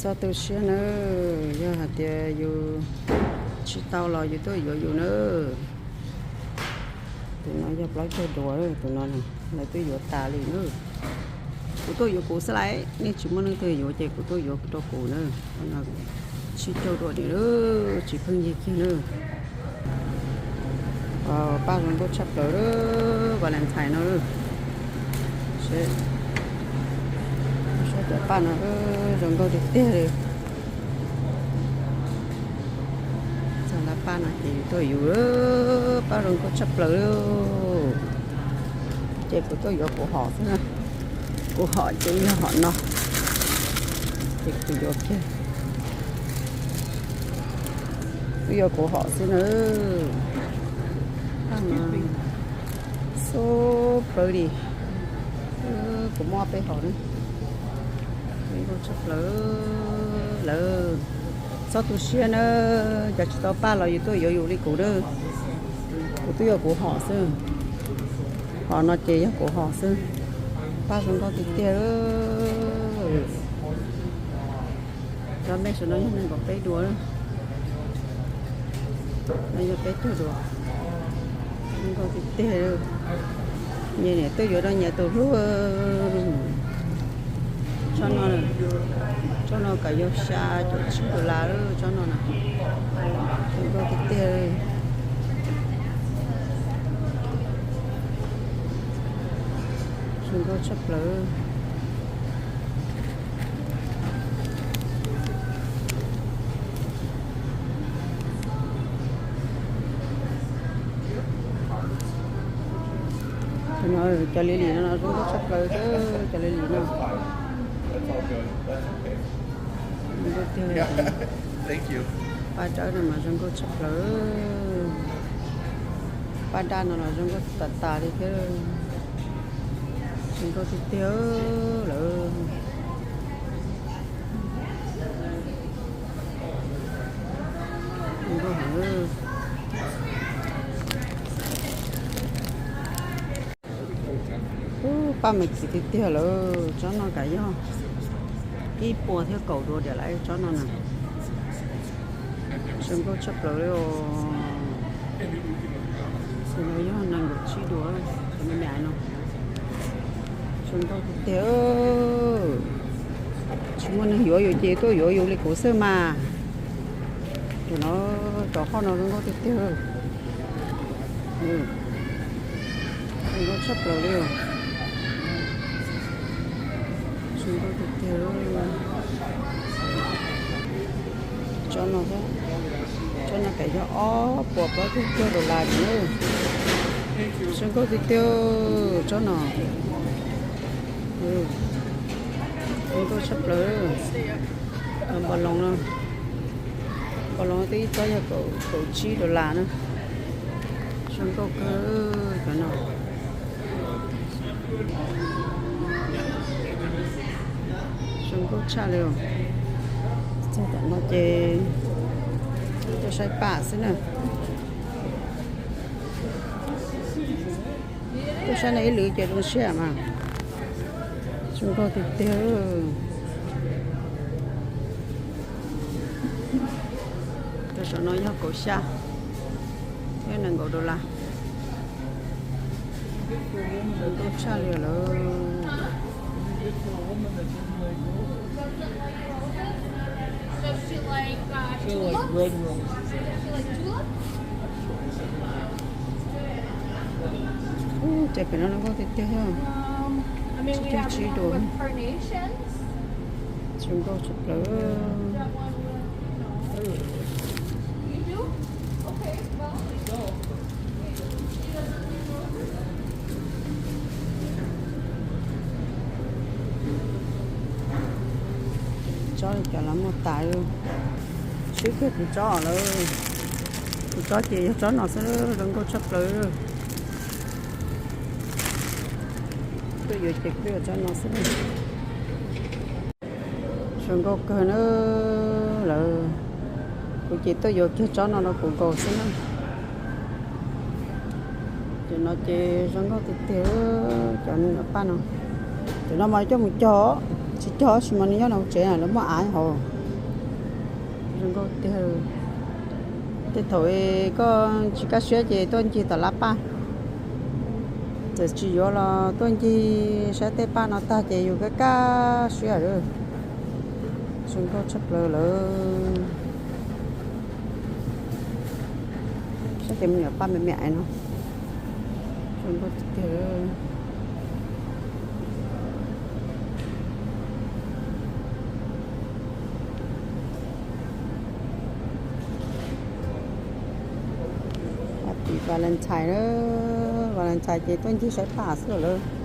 Txhob tu siab nawb, yog hais tias yus tsis tau los yus tuaj yuav yus nawb. Tus no yog plaub caug duas, tus no lawv twb yuav tas li nawb. Kuv tuaj yuav kuv xwb lauj, nej tsis muaj leej twg yuav ces kuv tuaj yuav rau kuv nawb. Tsib caug duas li, tsis pheej yig kiag nawb. Paj zoo nkauj tshaj plaws Valentine no. Saib cov paj no zoo nkauj tiag tiag li. Txog lawv paj no ces tuaj yuav, paj zoo nkauj tshaj plaws li. Ces kuv tuaj yuav kuv hom xwb na. Kuv hom ces yog hom no, ces kuv yuav kiag. Twb yog kuv hom xwb na. Paj no so pretty. Kuv muaj peb hom na. Zoo nkauj tshaj plaws lawm. Txhob tu siab na, cov tsis tau paj los yus tuaj yuav yus li kuv na. Kuv twb yog kuv hom xwb. Hom no ces yog kuv hom xwb. Paj zoo nkauj tiag tiag. Cov mej saum no yog nees nkaum peb duas, no yog peb caug duas. Zoo nkauj tiag tiag. Nyias niam tuaj yuav rau nyias tus hlub. Tsob no, tsob no kav yog xya caum tsib dollar, tsob no na. Zoo nkauj tiag tiag. Zoo nkauj tshaj plaws. Cov lily no zoo nkauj tshaj plaws xwb, cov lily no. Zoo nkauj tiag. Paj dawb no mas zoo nkauj tshaj plaws. Paj daj no los zoo nkauj tas tas li thiab. Zoo nkauj tiag tiag lawm. Zoo nkauj heev. Ub, paj me ntsis tiag tiag lawm, tsob no kav yog ib puas thiab kaum duas diam lawm tsob no na. Zoo nkauj tshaj plaws li os. Tus no yog nees nkaum tsib duas, cov me me no. Zoo nkauj tiag tiag. Tsis muaj neeg yuav yus ces tuaj yuav yus li kuv xwb mas. Tus no, cov hoj no zoo nkauj tiag tiag. Zoo nkauj tshaj plaws li os. Zoo nkauj tiag tiag. Tsob no, tsob no kav yog ob puas plaub caug dollar li. Zoo nkauj tiag tiag tsob no. Zoo nkauj tshaj plaws. Npos loos no, npos loos twb ib tsob yog kaum tsib dollar na. Zoo nkauj kawg cov no. Zoo nkauj tshaj li os. Txog tam no ces tuaj saib paj xwb na. Tuaj saib no ib lwm ces zoo siab mas. Zoo nkauj tiag tiag. Cov saum no yog kaum xya thiab nees nkaum dollar. Zoo nkauj tshaj li lawm. Ces pem no zoo nkauj tiag tiag. Tsib caug tsib duas. Zoo nkauj tshaj plaws. Tsob li cas los muaj tas. Swb kiag kuv tsob lawm. Kuv tsob ces yog tsob no xwb, zoo nkauj tshaj plaws. Tuaj yuav ces kuj yog tsob no xwb. Zoo nkauj kawg na lawm. Kuv ces tuaj yuav kiag tsob no rau kuv nkaus xwb na. Cov no ces zoo nkauj tiag tiag, cov paj no. Cov no mas coj mus cog, tsis cog tab sis mas nws nyob hauv tsev na, lawv muaj av hauv. Zoo nkauj tiag. Tej thaum koj tsis kaj siab ces tuaj ncig tom lab paj. Txawm tsis yuav los tuaj ncig saib tej paj no tag ces yus kaj kaj siab lawm. Zoo nkauj tshaj plaws lawm. Saib cov me nyuam paj me me no. Zoo nkauj tiag tiag. Happy Valentine lawm, Valentine ces tuaj ncig saib paj xwb lawm.